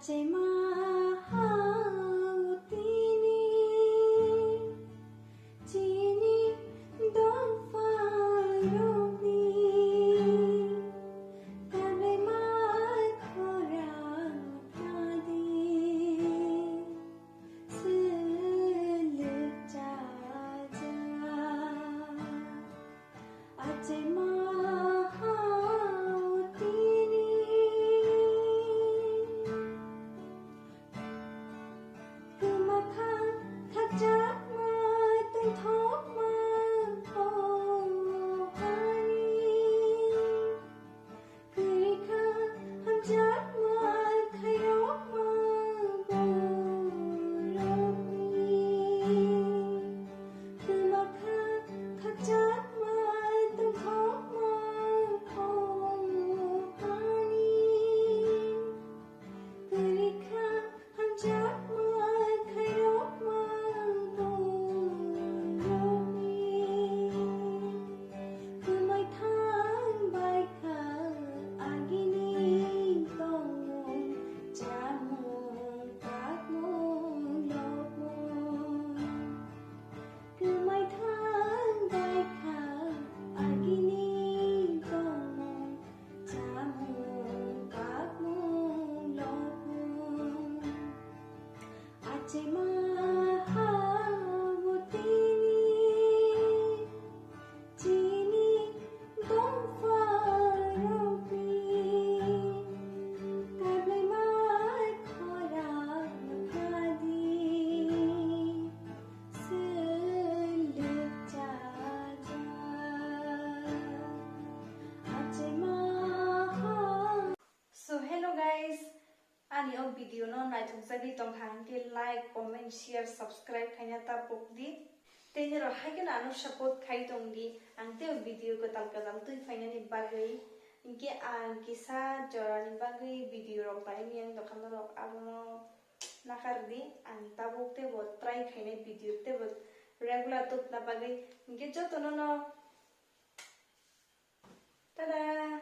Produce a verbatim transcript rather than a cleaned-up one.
Chema hao tini chini dongpha rokni kablai mai khorang tadi selek chaja. Achema hao tini kwmakha khakchangma tongthokma o hani kwrwikha hamjakma khairokma borokni kwmakha khakchangma tongthokma o hani kwrwikha hamjakma khairokma borokni kwmai thang bai kha agini tongmung chamung kakmung lokmung kwmai thang bai kha agini tongmung chamung kakmung lokmung. Achema hao tini chini dongpha rokni kablai mai khorang tadi selek chaja. Achema hao. So hello guys, ani o video no naithok jagwi tongkha hwnkhe like, comment, share, subscribe khaina ta pokdi. Tei norok hai kheno ano support khai tongdi, ang tei o video kwtal kwtal twi phainani bagwi. Hinkhe ang kisa jorani bagwi video rok bai miyang dokha norok abono nakardi, ang tabuk teibo try khainai video teibo regular tubna bagwi. Hinkhe jotono no tada!